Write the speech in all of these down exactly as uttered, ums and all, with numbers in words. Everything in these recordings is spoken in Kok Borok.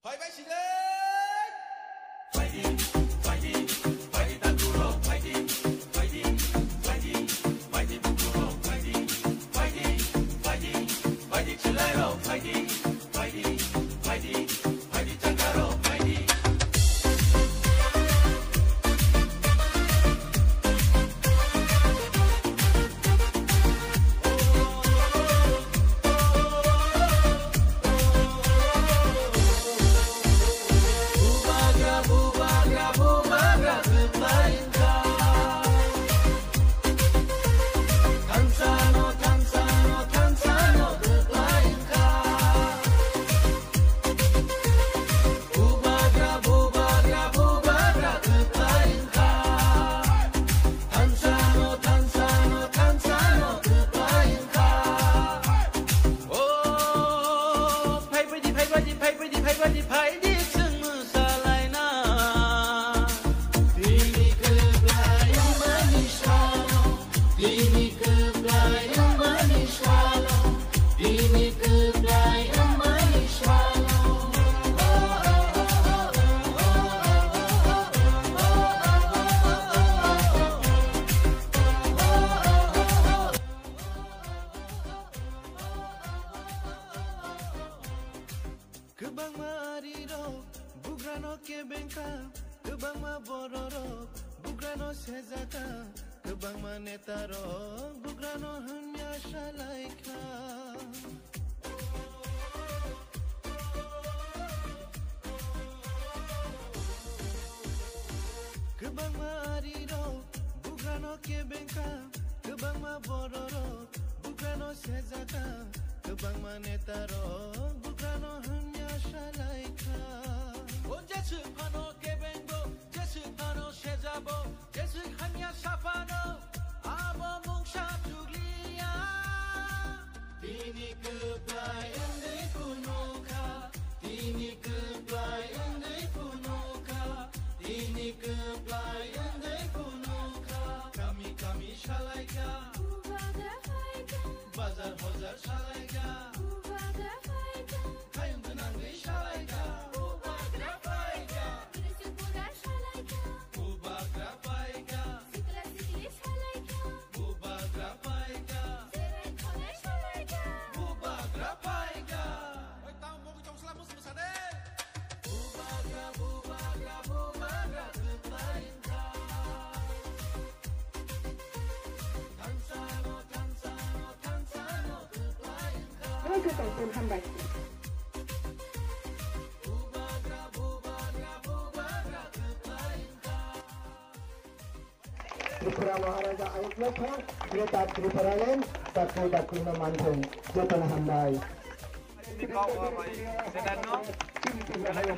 Phaibai sile! O, phaibaidi, phaibaidi, phaibaidi, phaibaidi, phaidi chwng mwsalaina. Tini kwplai wngmani salo, tini kwplai wngmani salo, tini kwplai wngmani salo. Kwbangma arirok bugrano kebengkha, kwbangma bororok bugrano sejaka, kwbangma netarok bugrano hamya salaikha. Kwbangma arirok bugrano kebengkha, kwbangma bororok bugrano sejaka, kwbangma netarok bugrano hamya salaikha. O jeswk phano kebengbo, jeswk phano sejabo, jeswk hamya saphano, abo mungsa chukliya. Tini kwplai wngwi phunukha, tini kwplai wngwi phunukha, tini kwplai wngwi phunukha. Kami kami salaikha, bazar hojar salaikha, khayung gwnangwi salaikha. Bubagra paikha. Sikla sikli salaikha. Bubagra paikha. Jerai khonai salaikha. Bubagra paikha. Oi, tamo mogwi chong sla mus musade. Bubagra, bubagra, bubagra kwplaikha. Thansa no, thansa no, thansa no kwplaikha. Oi, kwtal hambai. Tripura Maharaja ayuk nokha, Greater Tripura Land, dakti dakti no manthung, jotono hambai.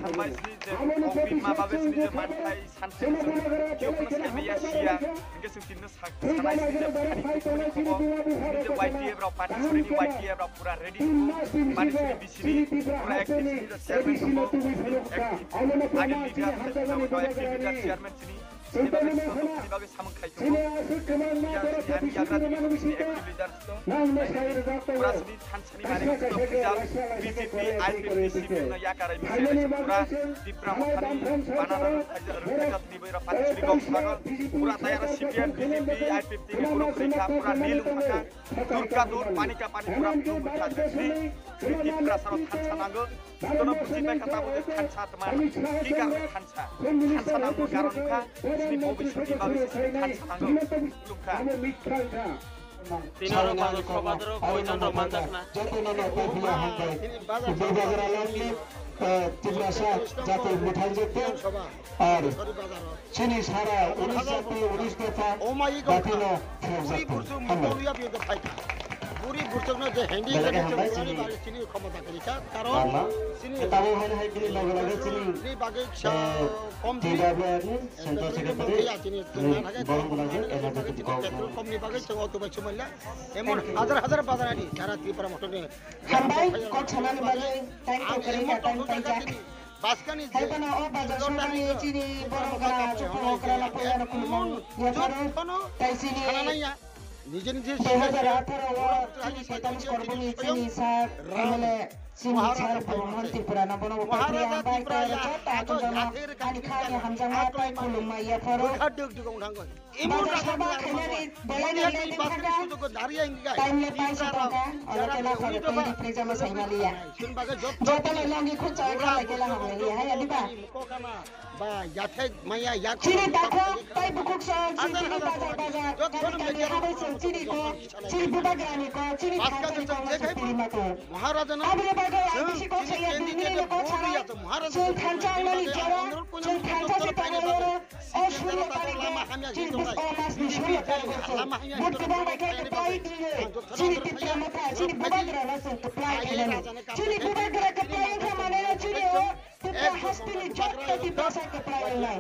Hambai sini je, kok bima babe sini je manthai. Sansini sini kiyokno saimaya siya, hingke sung tinno sak-, sanai sini je phani kukuni kubo, sini je Y T F rok, Patisuri ni Y T F rok pura ready kubo, Patisuri B C ni pura active sini je chairman kubo, active, agile leader, sini bagwi no active leader chairman sini, sini bagwi sini bagwi samung khai kubo, ya sini ani yagra sini active leader sini, pura sini Thansani mari sini official B J P, I P F T, C P M no yakarai misi pura Tipra Mothani banner rwkha jatni bai rok Patisuri kok sago pura tayar C P M, B J P, I P F T ni borok rwkha pura nil wngkha Durga dur, pani ka pani pura blue wngkha sini sini Tipra saro thansa nango. Jotono buji pai kha tabuk thansa tma ki karone thansa. Thansa nango karon wngkha sini bobiswt ni bagwi sini thansa nango wngkha. Tini oro bazar, kok bazar o koi jon rok manjak na? Joto no no koi pila hambai. Bazar alam ni, eh, Tiprasa jati muthai jete. Ar chini sara unis jati unis dopha bati no khel jete. Hambai. Buri burchuk no je hendi. Belai khe hambai chini. Chini khomota kwrwi kha, karon chini tabo hai hai bini loge loge chini, ni bagwi kisa, eh, kom di. T W R ni Central Secretary, chini, chini, chini, borok gwnang je, chini, Energetic chini, Governor. Petrol kom ni bagwi chwng auto bai chwng manliya. Emon hajar hajar bazar ani sara Tripura motor ni. Hambai, kok sanani bagwi, time to kwrwi kha, time paijak. Baskani je. Hai phano o bazar sumani chini borok gwnang chukung okra la poya rok khulumung yapharo, tai chini. Nije nije dui hajar atharo o chini Poitalish Korboni chini sir M L A Chini Maharaja sar Bhagwan Tripura no bono Maharaja upatri ambai Tripura tei ya, joto ago akhunjama yathir ani kha ni hamjama tei khulumma ya pharo. Bwkha duk duk wng thango. Bajar sabha khainani belai ni lengwi thangkha. Time le paisa tongkha, oro kela pharo tei ripri jama saimaliya. Joto no longi khuk chaya khalai kela hamlailiya, hai adiba? Chini dakho tei bukhuk song, chini bajar bajar, kami kami habai song, chini ko, chini bubagrani ko, chini thansa ni ko, chini piri mako. Aboni bagwi ang bisi kok saya, bini ni kok sanai. Chwng thansa wngnani jora, chwng thansa se tangwi oro, o suryo tarikhe, chini bus-, o masni suryo tarikhe chwng vote kwbang bai khe kwplai twiwi, chini Tipra Motha, chini bubagrano chwng kwplai khainani. Chini bubagra kwplai wngkha manwi chini o Tipra hasteni joto Tiprasa kwplai wngnai.